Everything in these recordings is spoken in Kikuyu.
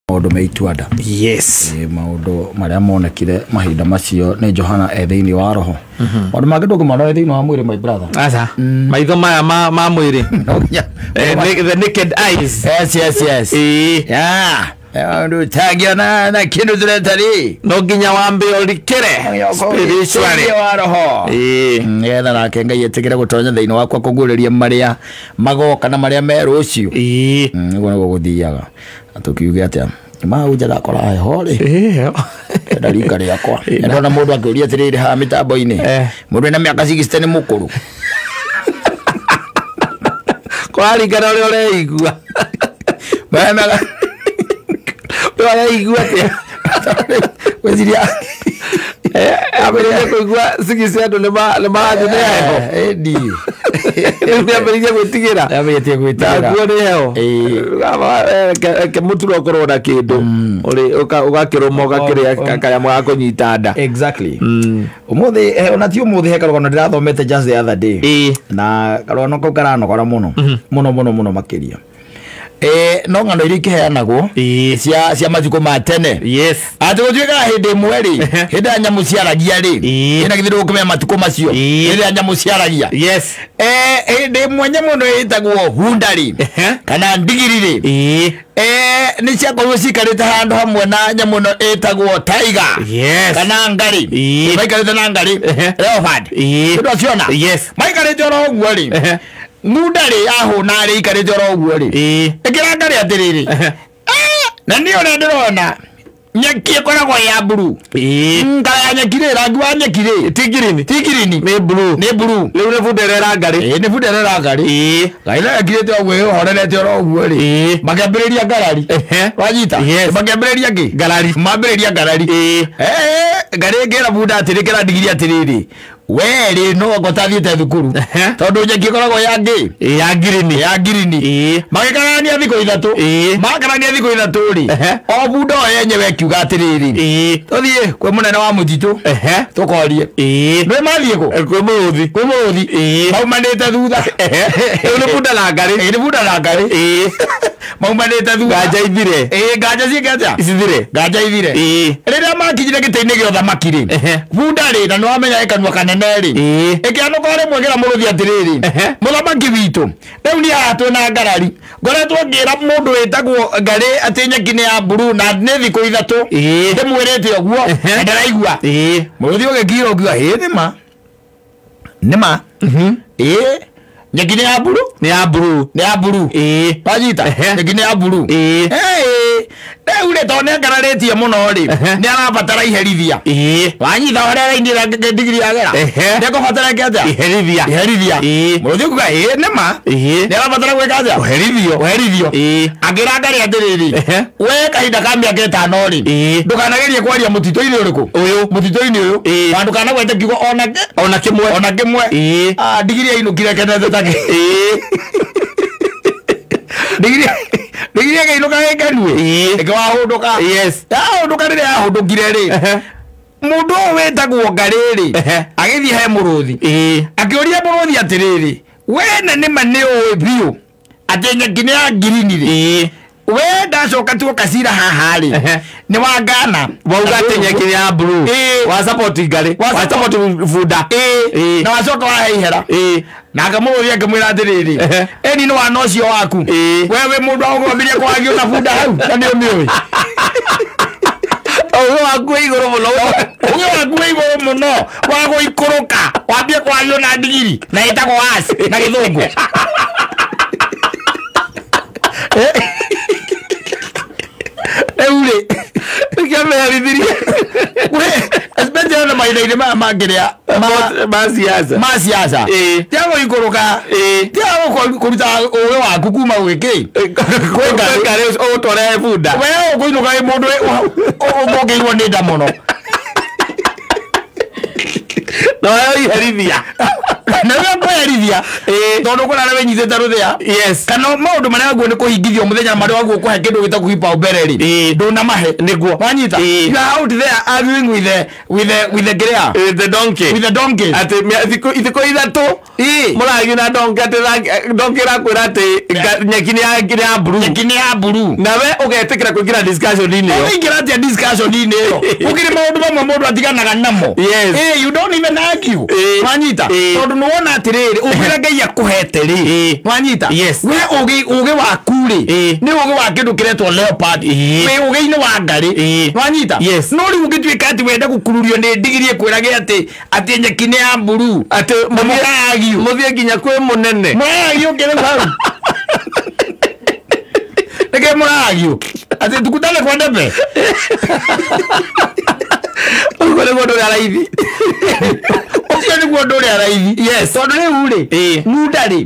Maũndũ me ituanda. Yes. Maũndũ marĩa monekire mahinda macio nĩ Johana e thĩinĩ wa roho. Maũndũ mangĩ ndũngĩmona wĩ thĩinĩ wa mwĩrĩ, my brother. Aca, maitho maya ma mwĩrĩ. No nginya. The naked eyes. Yes. Yeah. Maũndũ ũtangĩona na kĩndũ tũreta rĩ. No nginya wambe ũrikĩre spiritually. Thĩinĩ wa roho. Nĩgetha nake Ngai etĩkĩre gũtonya thĩinĩ wakwa kũguũrĩria marĩa magoka na marĩa me rũciũ. Nĩguo nĩguo gũthiaga. Na tũkiuge atĩa? Mahunja ndakora heho rĩ. Enda rika rĩakwa. Ndona mũndũ akĩũria atĩrĩrĩ haha mĩtambo-inĩ. Mũndũ ena mĩaka 60 nĩ mũkũrũ. Kũraringana ũrĩa ũreigua. Mena mĩaka Ũreigua atĩa? Gwĩciria. Ambĩrĩria kũigua 60 andũ nĩ marathiĩ nĩ heho. Ĩndi. Rĩu nĩambĩrĩirie gwĩtigĩra. Nĩambĩrĩtie gwĩtigĩra. Naguo nĩ heho. Reke mũturo ũkorwo na kĩndũ. Ũgakĩrũma ũgakĩrĩa kanyamũ ga kũnyita nda. Exactly. Ũmũthĩ, ona ti ũmũthĩ, he karũgano ndĩrathomete just the other day. Na karũgano kau karanogora mũno. Mũno mũno mũno makĩria. No ng'ano iria ikĩheanagwo cia matukũ ma tene. Yes. Atĩ gũtuĩkaga hĩndĩ ĩmwe rĩ, hĩndĩ ĩrĩa nyamũ ciaragia rĩ, ĩna githĩ ndũgũkĩmenya matukũ macio, hĩndĩ ĩrĩa nyamũ ciaragia. Yes. Hĩndĩ ĩmwe nyamũ ĩno ĩtagwo hunda rĩ, kana ndigiri rĩ, nĩ ciakorirwo cikarĩte handũ hamwe na nyamũ ĩno ĩtagwo tiger. Yes. Kana ngarĩ. Maikarĩte na ngarĩ. Leopard. Nĩ ũraciona? Yes. Maikarĩte oro ũguo rĩ. Ngunda rĩ yahũna rĩ ikarĩte oro ũguo rĩ. Ĩkĩra ngarĩ atĩrĩrĩ. Na niĩ ũrĩa ndĩrona nyeki ĩkoragwo ya blue. Ngara ya nyeki rĩ, rangi wa nyeki rĩ. Ti green. Ti green. Nĩ blue. Nĩ blue. Rĩu nĩ bunda ĩrera ngarĩ. Nĩ bunda ĩrera ngarĩ. Ngarĩ nayo ĩkirĩte ũguo ĩhorerete oro ũguo rĩ. Makĩambĩrĩria ngarari. Wanyita? Yes. Makĩambĩrĩria kĩ? Ngarari. Mambĩrĩria ngarari. Ngarĩ ĩngĩra bunda atĩrĩ, kĩra ndigiri atĩrĩrĩ. We rĩ, no anga ũtathiĩte thukuru. Tondũ nyeki ĩkoragwo ya ngĩ? Ya green. Ya green. Magĩkararania thikũ ithatũ. Makararania thikũ ithatũ rĩ. O bunda o yenyewe ĩkiuga atĩrĩrĩ. Tũthiĩ kwĩ mũnene wa mũtitũ. Tũkorie. Nĩ mathiĩ kũ? Kwĩ mũrũthi. Kwĩ mũrũthi. Maumanĩte thutha. Rĩu nĩ bunda na ngarĩ. Nĩ bunda na ngarĩ. Maumanĩte thutha. Nganja ithire. Nganja ciĩke atĩa? Icithire. Nganja ithire. Rĩrĩa makinyire gĩtĩ-inĩ kĩa ũthamaki rĩ. Bunda rĩ, na nĩwamenya ĩ kanua kanene rĩ. Ĩkĩanũka rĩmwe ĩkĩra mũrũthi atĩrĩrĩ. Mũthamaki witũ, rĩu niĩ haha twĩna ngarari. Ngoretwo ngĩra mũndũ wĩtagwo ngarĩ atĩ nyeki nĩ ya blue na nĩ thikũ ithatũ. Ndĩmwĩrĩte ũguo, na ndaraigua. Mũrũthi ũgĩkira ũkiuga, ĩĩ nĩma. Nĩma. Nyeki nĩ ya blue? Nĩ ya blue. Nĩ ya blue. Wanyita? Nyeki nĩ ya blue. Rĩu rĩ, tondũ nĩangararĩtie mũno rĩ, nĩ arabatara iherithia. Wanyita ũrĩa arainĩra ndigiri yagera? Nĩekũbatara ĩke atĩa? Iherithia. Iherithia. Mũrũthi ũkiuga, ĩĩ nĩma. Nĩ arabatara gwĩka atĩa? Kũherithio. Kũherithio. Akĩra ngarĩ atĩrĩrĩ, we kahinda ka mĩaka ĩtano rĩ, ndũkanagerie kwaria mũtitũ-inĩ ũrĩkũ? Ũyũ. Mũtitũ-inĩ ũyũ. Na ndũkanagwete kiugo ona kĩ? Ona kĩmwe. Ona kĩmwe. Ndigiri yainũkire kenete ta kĩ? Ndigiri ndigiri ĩkĩinũka ĩkenue. Ĩkĩwahũndũka. Yes. Yahũndũka rĩrĩa yahũndũkire rĩ. Mũndũ ũyũ wĩtagwo ngarĩ rĩ, agĩthiĩ he mũrũthi. Akĩũria mũrũthi atĩrĩrĩ, we na nĩma nĩ ũĩ biũ atĩ nyeki nĩ ya ngirini rĩ. We ndacoka tuoka cira haha rĩ. Nĩ wa Ghana. Wauga atĩ nyeki nĩ ya blue. Wa support ngarĩ. Wa support bunda. Na wacoka wahe ihera. Nake mũrũthi akĩmwĩra atĩrĩrĩ, ĩni nĩ wana ũcio waku. We wĩ mũndũ wa gũkwambĩrĩria kwagio na bunda hau, na nĩ ũmĩũĩ. Ũgĩ waku wĩ igũrũ mũno. Ũgĩ waku wĩ igũrũ mũno wa gũikũrũka wambie kwagio na ndigiri na ĩtagwo as na gĩthũngũ. Rĩu rĩ, Nĩkĩo meherithirie. We, especially na mahinda-inĩ maya mangĩrĩa Ma siasa. Ma siasa. Tiga gũikũrũka. Tiga kũruta ũgĩ waku kuma gwĩ kĩ? Kwĩ ngarĩ ũgũtware bunda. We ũkũinũka wĩ mũndũ ũthũkĩirwo nĩ nda mũno. Na weo iherithia. Na rĩrĩa ngweherithia tondũ kũrĩa arĩa wĩnyitĩte rũthĩa. Yes. Kana maũndũ marĩa waguo nĩ kũhingithio mũthenya marĩa waguo kũhe kĩndũ gĩtagwo kipaumbele rĩ, ndũnamahe. Nĩguo. Wanyita? You are out there arguing with the kĩrĩa? The donkey. With the donkey. Atĩ thikũ 3 mũragia na donkey atĩ donkey ĩrakwĩra atĩ nyeki nĩ ya blue. Nyeki nĩ ya blue. Na we ũgetĩkĩra kũingĩra discussion-inĩ ĩyo. Ũngĩingĩra atĩa discussion-inĩ ĩyo? Gũkĩrĩ maũndũ mamwe mũndũ atiganaga namo. Yes. You don't even argue. Wanyita? Ĩĩ. Tondũ nĩ wona atĩrĩrĩ, ũngĩra Ngai akũhete rĩ, Ĩĩ. wanyita? Yes. We ũgĩ waku rĩ, Ĩĩ. nĩ ũgĩ wa kĩndũ kĩretwo leopard. Ĩĩ. Wĩ ũgĩ-inĩ wa ngarĩ. Ĩĩ. Wanyita? Yes. No rĩu ũngĩtuĩka atĩ wenda gũkururio nĩ ndigiri ĩkwĩrage atĩ nyeki nĩ ya mburu. Atĩ Mũkaagio. mũthiĩ nginya kwĩ mũnene. Mũragio kĩrĩ hau. Nĩkĩ mũragio? Atĩ tukutane kwa ndebe. Ũguo nĩguo ũndũ ũrĩa raithi. Ũcio nĩguo ũndũ ũrĩa raithi. Yes. Tondũ rĩu rĩ, munda rĩ,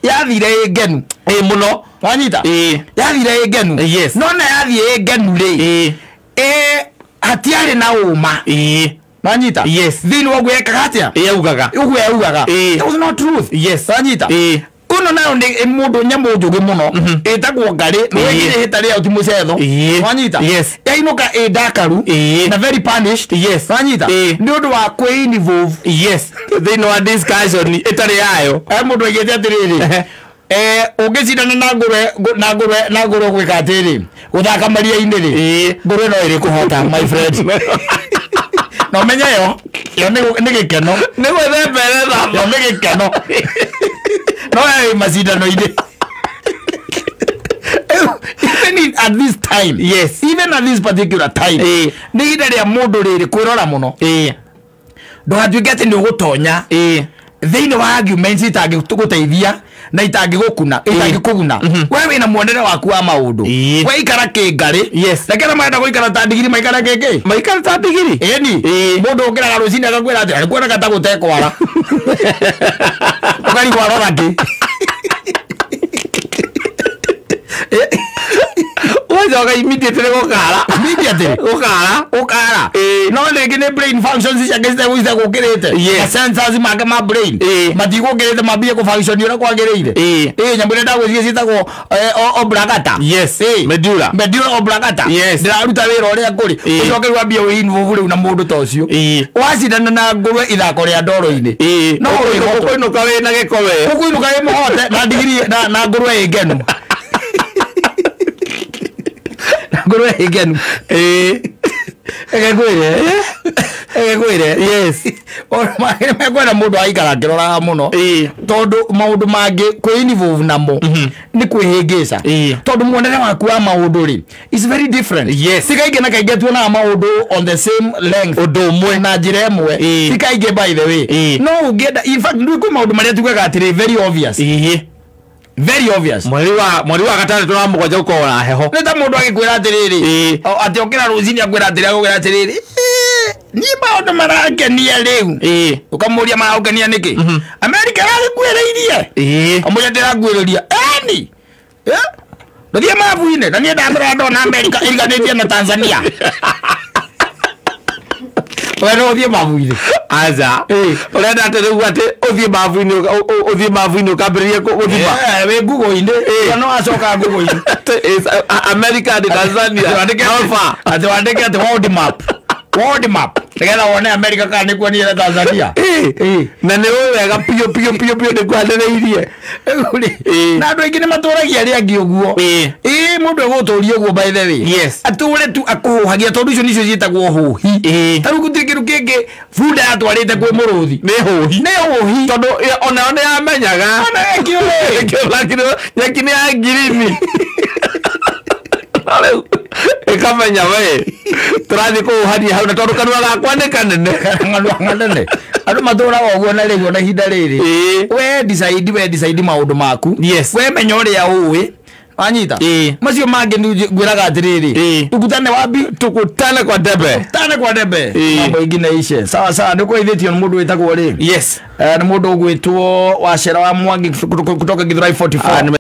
yathire ĩ ngenu. Ĩĩ mũno. Wanyita? Yathire ĩ ngenu. Yes. No na yathiĩ ĩ ngenu rĩ, hatiarĩ na ũma. Wanyita? Yes. Thĩinĩ wa ũguo ekaga atĩa? Yaugaga. Ũguo yaugaga. Ĩĩ. There was no truth. Yes. Wanyita? Ũno nayo nĩ mũndũ nyamũ njũgĩ mũno ĩtagwo ngarĩ nĩwĩkire ihĩta rĩayo ti mũcetho. Ĩĩ. Wanyita? Yes. Yainũka ĩ ndakaru Ĩĩ. na very punished. Yes. Wanyita? Ĩĩ. Nĩ ũndũ wa kwĩ involve. Yes. Thĩinĩ wa discussion ĩtarĩ yayo. Mũndũ aigĩte atĩrĩrĩ, ũngĩcindana na ngũrwe na ngũrwe gwĩka atĩrĩ gũthaka maria-inĩ rĩ, ngũrwe no ĩrĩ kũhota, my friend, na ũmenye yo nĩ gĩkeno. Nĩ gwĩthemberera. Yo nĩ gĩkeno no ĩ macindano-inĩ. Even at this time, Yes. even at this particular time, nĩ ihinda rĩa mũndũ rĩrĩ kwĩrora mũno, ndũgatuĩke atĩ nĩ ũgũtonya thĩinĩ wa arguments itangĩgũteithia na itangĩgũkuna itangĩkũguna. We wĩna muonere waku wa maũndũ. We ikara kĩngarĩ. Yes. Reke arĩa marenda gũikara ta ndigiri maikara kĩngĩ. Maikara ta ndigiri. Ĩni mũndũ ũkĩraga rũcinĩ agakwĩra atĩ kuonaga ta gũtekwara ũkarigwo arora kĩ. Ũgacoka immediately gũkara. Immediately Gũkara. Ũkara. Ĩĩ. No rĩngĩ nĩ brain functions ciake citegũkĩrĩte. Yes. Na sensors make ma brain Ĩĩ. matigũkĩrĩte mambie kũfunction ũrĩa kwagĩrĩire. Ĩĩ. Ĩĩ, nyamũ ĩrĩa ndagwĩciria ciĩtagwo oblongata. Yes. Ĩĩ. Medulla. Medulla oblongata. Yes. Ndĩraruta wĩra ũrĩa kũrĩ. Ĩĩ. Ũcoke rĩu wambie wĩ-involve rĩu na mũndũ ta ũcio. Ĩĩ. Wacindana na ngũrwe ithako rĩa ndoro-inĩ, Ĩĩ. no ũrĩhotwo. Ũkũinũka wĩna gĩko we. Ũkũinũka wĩ mũhote na ndigiri na ngũrwe ĩ ngenu, na ngũrwe ĩ ngenu. Reke ngwĩre. Yes. Mekwenda mũndũ aikara akĩroraga mũno, Ĩĩ. tondũ maũndũ mangĩ kwĩ-involve namo nĩ kwĩhĩngĩca, Ĩĩ. tondũ muonere waku wa maũndũ rĩ is very different. Yes. Ti kaingĩ na kaingĩ tuonaga maũndũ on the same length, Ũndũ ũmwe. na njĩra ĩmwe. Ĩĩ. Ti kaingĩ, by the way. Ĩĩ. No ũngĩenda, in fact, ndũĩ kwĩ maũndũ marĩa tugaga atĩrĩ very obvious, very obvious. Mweri wa gatandatũ na mũgwanja gũkorwo na heho. Nĩ ta mũndũ agĩkwĩra atĩrĩrĩ, Ĩĩ. atĩ okĩra rũcinĩ akwĩra atĩrĩ, agũkwĩra atĩrĩrĩ, "Ĩĩ, niĩ maũndũ marangenia rĩu." Ĩĩ. Ũkamũria maragũkenia nĩkĩ? Amerika ĩragĩkuĩrĩirie. Ĩĩ. Amũria ndĩrakuĩrĩria eni ndũthiĩ mabu-inĩ na niĩ ndamũrora ndona Amerika ĩriganĩtie na Tanzania. We no ũthiĩ mabu-inĩ? Aca. Ĩĩ. Ũrenda atĩ rĩu atĩ ũthiĩ mabu-inĩ ũkambĩrĩrie gũthima. Wĩ Google-inĩ. Ĩĩ. No acoka Google-inĩ. Atĩ is America and Tanzania. How far? Atĩ wandĩke atĩ world map, world map, nĩgetha wone America kana nĩkuo niĩ na Tanzania. Ĩĩ. Na nĩ ũĩ wega biũ biũ biũ biũ nĩkwanĩrĩirie. Rĩu rĩ, Ĩĩ. na andũ aingĩ nĩ matũragia arĩa angĩ ũguo. Ĩĩ. Ĩĩ, mũndũ egũtũria ũguo, by the way. Yes. Atũre tu akũhũhagia, tondũ icio nicio ciĩtagwo hũhi. Ĩĩ. Ta rĩu gũtirĩ kĩndũ kĩngĩ bunda yatwarĩte kwĩ mũrũthi. Nĩ hũhi. Nĩ hũhi. Tondũ onayo nĩ yamenyaga. Ona ĩkĩũĩ. Ĩkĩũra nyeki nĩ ya ngirini. No rĩu ĩkamenya we tũrathiĩ kũhuhania hau na tondũ kanua gakwa nĩ kanene. Ng'ano ng'anene andũ matũraga ũguo na rĩu ona ihinda rĩrĩ, Ĩĩ. we decide maũndũ maku. Yes. We menya ũrĩa ũĩ, wanyita? Ĩĩ. Macio mangĩ nĩ ngwĩraga atĩrĩrĩ, Ĩĩ. tukutane wapi? Tukutane kwa debe. Tane kwa debe. Ĩĩ. Mambo ingine ishe sawa sawa. Nĩ kũgeithĩtio nĩ mũndũ wĩtagwo rĩ, Yes. Nĩ mũndũ ũgwĩtwo Wacera wa Mwangi kutoka Githurai 44. Ah, nĩ